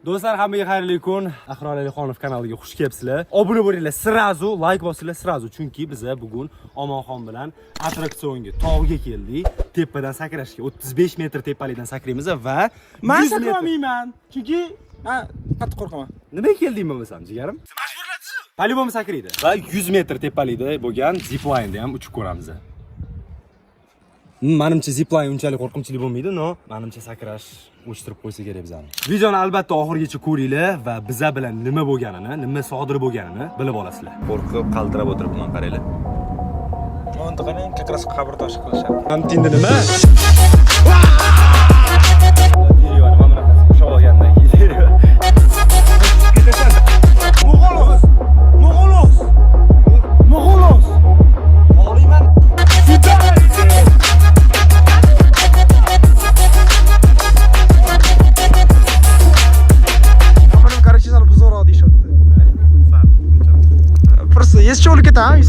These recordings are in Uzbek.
Do'stlar, hammaga xayrli kun. Ahror Alixonov kanaliga xush kelibsizlar. Obuna bo'linglar, сразу like bosinglar, сразу, chunki biza bugun Omonxon bilan attraksionga, tog'ga keldik. Tepadan sakrashga 35 metr tepalikdan sakraymiz va Man 100 metr- sakramayman, chunki man qattiq qo'rqaman. Nimaga kelding bo'lmasam, jigarim? По-любому sakraydi. Va 100 metr tepalikda bo'lgan zipline ham uchib ko'ramiz. Manimcha, zipline unchalik qo'rqinchli bo'lmaydi, но manimcha sakrash o'chtirib qo'ysa kerak bizani. Videoni albatta oxirigacha ko'ringlar va biza bilan nima bo'lganini, nima sodir bo'lganini bilib olasizlar. Qo'rqib, qaltirab o'tiribman, qaranglar. Mana qarang, как раз qabr toshi qilishadi. Hamtindi nima? Дерево nima bunaqasi ushlab olgandan keyin дерево. Mo'g'ulos! Mo'g'ulos! Mo'g'ulos! Xohlayman. Mana, короче, sal buzoqroq deyishyapti. Просто если o'lib ketaman, и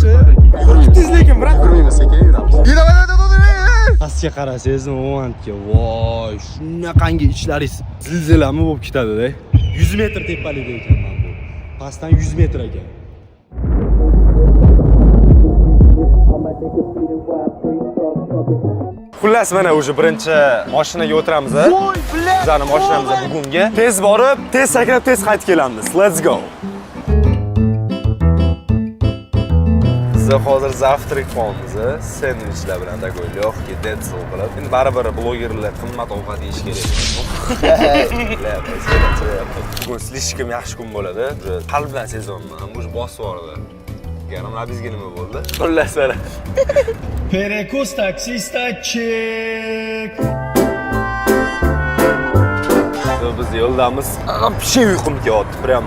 Qo'rqitdingiz lekin, брат. Yurmaymiz, sekin yuramiz. Давай, давай, давай, давай. Pastga qarasangiz, momentga, voy, shunaqangi ichlaringiz zilzilami bo'lib ketadi-da. 100 metr tepalikda ekan mana bu. Pastdan 100 metr ekan. Xullas, mana уже birinchi mashinaga o'tiramiz. Voy, бля. Bizani mashinamiz bugungi. Tez borib, tez sakrab, tez qaytib kelamiz. Let's go. Biz hozir завтрак qilyapmiz, sendvichlar bilan, такой легкий detzel qilib. Endi baribir blogerlar qimmat ovqat yeyish kerak. Bugun слишком yaxshi kun bo'ladi. Уже qalb bilan sezyapman. Уже bosib yubordi. Jigarim, labingizga nima bo'ldi? Xullas, mana. Перекус таксиста чек. Biz yo'ldamiz. Вообще uyqum kelyapti, прям.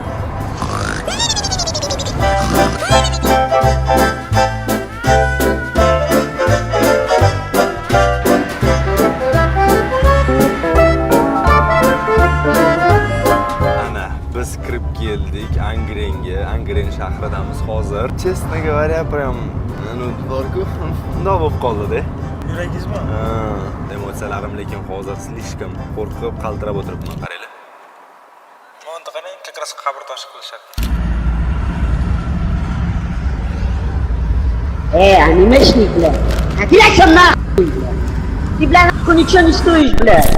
Ana, biz kirib keldik Angrenga, Angren shahridamiz hozir. Честно говоря, прям, ну, borku, bundoq bo'lib qoldi-da. Yuragingizmi? Ha, emotsiyalarim lekin hozir слишком qo'rqib, qaltirab o'tiribman, qaranglar. Mana qarang, как раз qabr toshi qilishadi. Эй, анимешник, блядь! Отвлекся нахуй, блядь! Ты, бля, нахуй ничего не стоишь, блядь!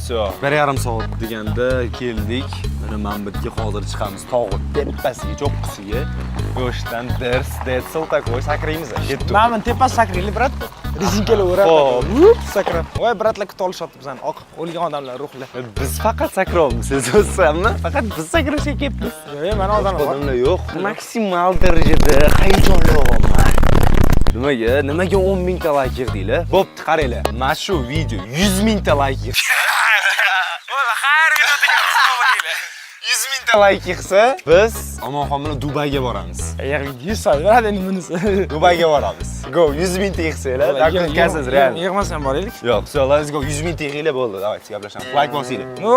Всё. 1,5 soat deganda keldik. Mana mana bu yerga hozir chiqamiz tog'ni tepasiga, cho'qqisiga. Go'shtdan ders, detsil такой sakraymiz. Ketdik. Mana tepasi sakraylik, брат. Rezinkalar o'rab. Xo'p. Wup, sakrab. Voy, брат lar kutib olishyapti bizani. Oq o'lgan odamlar ruhlar. Biz faqat sakrayapmiz, sezibsanmi? Faqat biz sakrashga kelibmiz. Yo'q, mana odamlar bor. Odamlar yo'q. Maksimal darajada hayajonlanyapman. Nimaga? Nimaga 10 mingta layk yig'dinglar? Bo'pti, qaranglar. Mana shu video 100 mingta layk yig'di. Xayr, video degan 100 mingta layk yig'sa, biz Omonxon bilan Dubayga boramiz. Yig'ib 100 soat beradi endi bunisi. Dubayga boramiz. Go, 100 mingta yig'sanglar, dokuntkasiz real. Yig'masam boraylik. Yo'q, всё, let's go. 100 mingta yig'inglar bo'ldi. Давайте gaplashamiz. Layk bosinglar. Ну,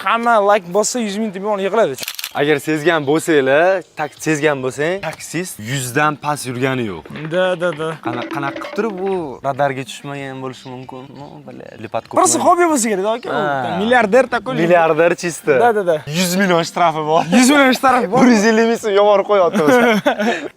hamma layk bossa 100 mingta million yig'iladi. Agar sezgan bo'lsanglar, tak sezgan bo'lsang, taksist 100 dan past yurgani yo'q. Да, да, да. Qanaqa qanaqa qilib turib u radarga tushmagan bo'lishi mumkin? Ну, бля, липатку. Просто хобби bo'lsa kerak, aka. Ha. Milliarder такой. Milliarder чисто. Да, да, да. 100 million shtrafi bor. 100 million shtraf bor. 150 ming so'm yomon qo'yapti o'zi.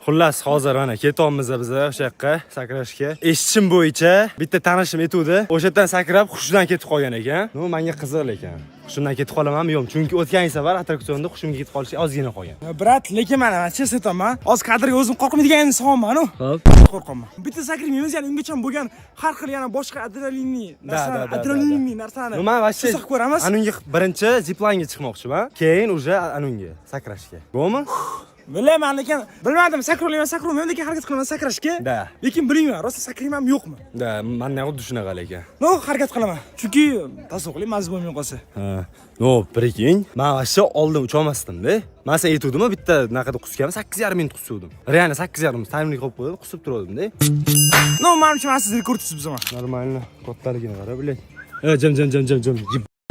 Xullas, hozir mana ketyapmiz biz o'sha yoqqa sakrashga. Eshitishim bo'yicha bitta tanishim aytuvdi, o'sha yerdan sakrab hushidan ketib qolgan ekan. Ну, menga qiziq lekin. Hushimdan ketib qolamanmi yo'qmi? Chunki o'tgan safar attraksionda hushimga ketib qolishga ozgina qolgan. Брат, lekin mana man честно aytaman, hozir kadrga o'zim qo'rqmaydigan insonman-u. Xo'p. Qo'rqaman. Bitta sakraymiz, ya'ni ungacha bo'lgan har xil yana boshqa adrenalinli narsani, да, да, adrenalinli narsani. Ну, man вообще Shu ko'ramiz. Anunga birinchi ziplinega chiqmoqchiman, keyin уже anunga sakrashga. Go'mi? Bilaman, lekin bilmadim, sakrayman, sakrayman, lekin harakat qilaman sakrashga. Да. Lekin bilmayman, rosa sakraymanmi yo'qmi. Да, menda xuddi shunaqa lekin. Ну, harakat qilaman. Chunki tasavvur qiling, mazza bo'lmay qolsa. Ha. No, прикинь. Man вообще oldin ucholmasdim-da. Man sen aytuvdimmi, bitta naqada qusganman, 8,5 minut qusuvdim. Реально 8,5 taymerlik qo'yib qo'ydim, qusib turgandim-da. Ну, manimcha, man siz rekord tuzibsiz. Нормально. Kattaligini qara, блядь. E, jam, jam, jam, jam, jam.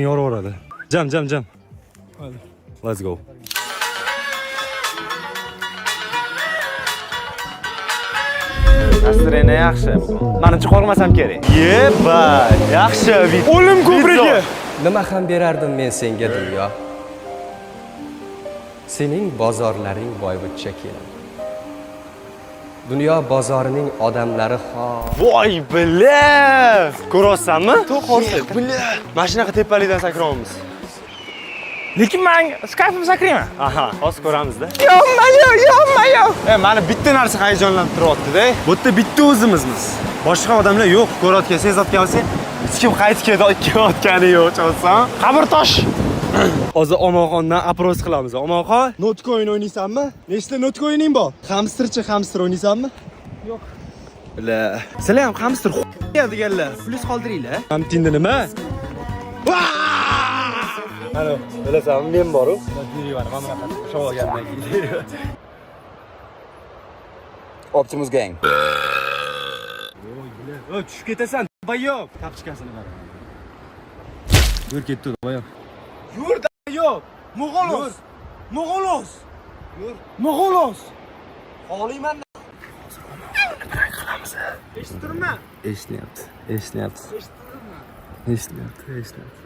Yorib yuboradi. Jam, jam, jam. Let's go. Настроение yaxshi bugun. Menimcha qo'rqmasam kerak. Yeba, yaxshi video. O'lim ko'prigi. Nima ham berardim men senga dunyo? Sening bozorlaring boyvuchcha kelin. Dunyo bozorining odamlari xor. Voy бля! Ko'ryapsanmi? To'g'ri. Бля. Mana shunaqa tepalikdan sakrayapmiz. Lekin men с кайфом sakrayman. Aha, hozir ko'ramizda. Yonma-yo, yonma-yo. Mani bitta narsa hayajonlantiryapti-da. Bu yerda bitta o'zimizmiz. Boshqa odamlar yo'q. Ko'rayotgan, sezayotgan bo'lsang, hech kim qaytib kelayotgani yo'q, tushunsan? Qabr tosh. Hozir Omonxondan опрос qilamiz. Omonxon, Notcoin o'ynaysanmi? Nechta Notcoining bor? Hamsterchi hamster o'ynaysanmi? Yo'q. Bila. Sizlar ham hamster deganlar. Plyus qoldiringlar. Hamtinda nima? Alo, bilasanmi, men bor-u. Mana bunaqa ushlab olgandan keyin. Optimus Gang. Voy, tushib ketasan, bayob. Tapchikasini qara. Yur ketdi, bayob. Yur, yo'q. Mo'g'olos. Mo'g'olos. Yur. Mo'g'olos. Xohlayman. Eshitib turibman. Eshitilyapti, eshitilyapti. Eshitilyapti, eshitilyapti.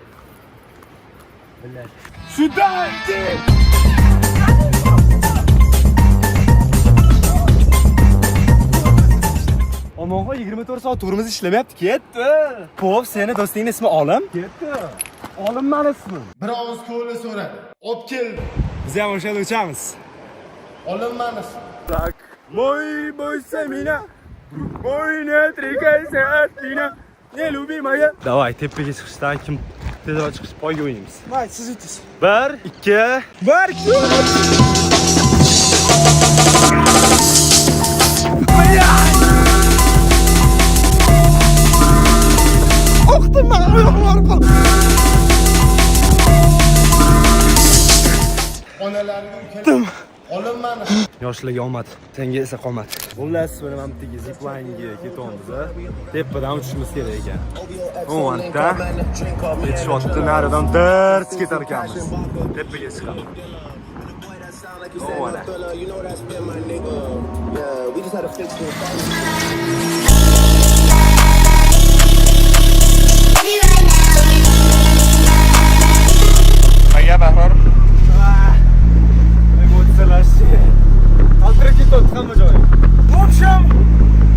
Сюда иди! Omonxon 24 soat turimiz ishlamayapti, ketdi. Pop, seni do'stingning ismi Olim? Ketdi. Olim mani ismim. Bir og'iz ko'la so'radi. Olib keldi. Biz ham o'sha yerda uchamiz. Olim mani ismim. Мой бойся меня, мой не отрекайся от меня, нелюбимая. Давай, tepaga chiqishdan kim tezroq chiqish poyga o'ynaymiz. Voy, siz yutdingiz. 1 2 1 2 O'qdim man, oyoqim og'rib qoldi. Onalariga ukalar. Olim mani Yoshlarga omad, senga esa qomat. Xullas, mana bu yerdagi ziplinega ketyapmiz. Tepadan uchishimiz kerak ekan. O'nta yetishyapti, naridan dirt ketar ekanmiz. Tepaga chiqamiz. O'na. Qayga Bahror? Emotsiyalar qaltirab ketyapti hamma joyi. В общем,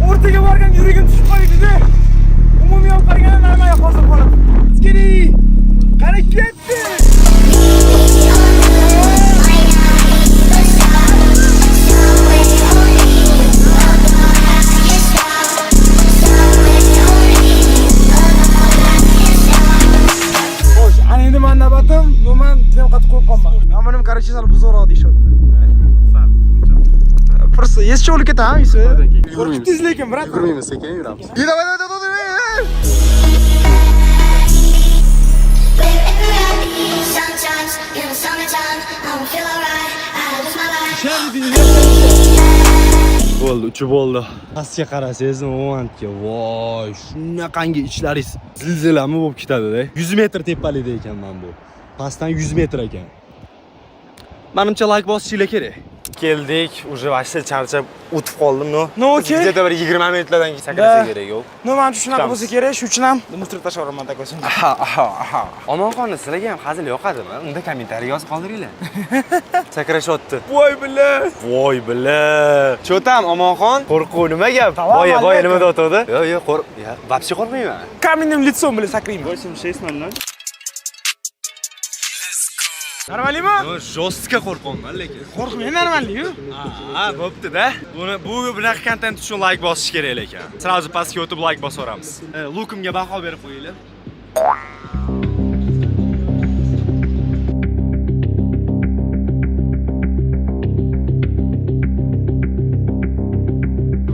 o'rtaga borgan yuragim tushib qoldi-da. Umumiy olib qaraganda normal hozir holat. Askariy! Qara ketdi! Xo'sh, ana endi men navbatim, но men juda ham qattiq qo'rqyapman. Mana buni, короче, sal buzoqroq deyishyapti. Просто esi o'lib ketadi, esi. Qo'rqitdingiz lekin, брат. Yugurmaymiz, sekin yuramiz. Давай, давай, давай, давай. Sometimes in the summertime, I don't feel alright. I lose my life. Bo'ldi, uchib bo'ldi. Pastga qarasangiz, o'nga, voy, shunaqangi ichlaringiz zilzilami bo'lib ketadi-da. 100 metr tepalikda ekanman bu. Pastdan 100 metr ekan. Menimcha like bosishinglar kerak. Keldik, уже вообще charchab o'tib qoldim, но. Ну, окей. Где-то bir 20 minutlardan keyin sakrasa Да. kerak, yo'q. Ну, manimcha shunaqa Kutamiz. bo'lsa kerak, shu uchun ham mutirib tashlayveraman такой. Aha, aha, aha. Omonxonni sizlarga ham hazil yoqadimi? Unda kommentariy yozib qoldiringlar. Sakrashyapti. Voy бля. Voy бля. Чё там, Omonxon? Qo'rquv nima gap? Boya, boya nima deyotgandi? Yo'q, yo'q, qo'rq. Ya, вообще qo'rqmayman. Каменным лицом bilan sakrayman. 86.00. Normalmi? Жестко qo'rqyapman lekin. Qo'rqmang, normalmi-yu. Ha, bo'pti-da. Buni bu bunaqa kontent uchun like bosish kerak lekin. Сразу pastga o'tib like bosib yuboramiz. Lukimga baho berib qo'yinglar.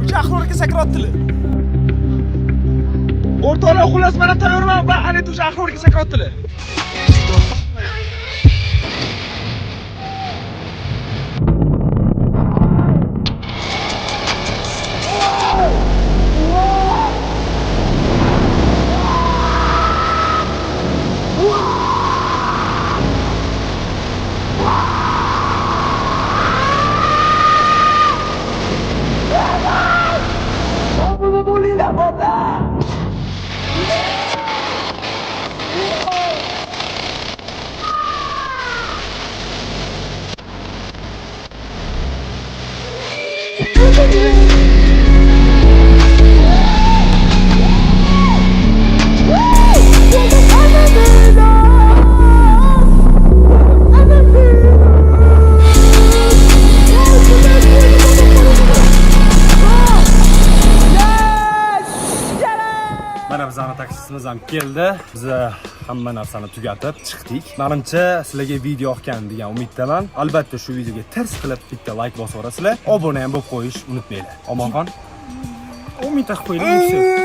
Uch Ahrorga sakrayaptilar. O'rtoqlar, xullas, mana tayyorman va ana o'sha Ahrorga sakrayaptilar. Bo'linglar. Mana bizani taksistimiz ham keldi. Biz hamma narsani tugatib chiqdik. Menimcha, sizlarga video yoqgan degan umiddaman. Albatta shu videoga tirs qilib bitta like bosib yuborasizlar. Obuna ham bo'lib qo'yish unutmanglar. Omonxon. 10 mingta qilib qo'ydik.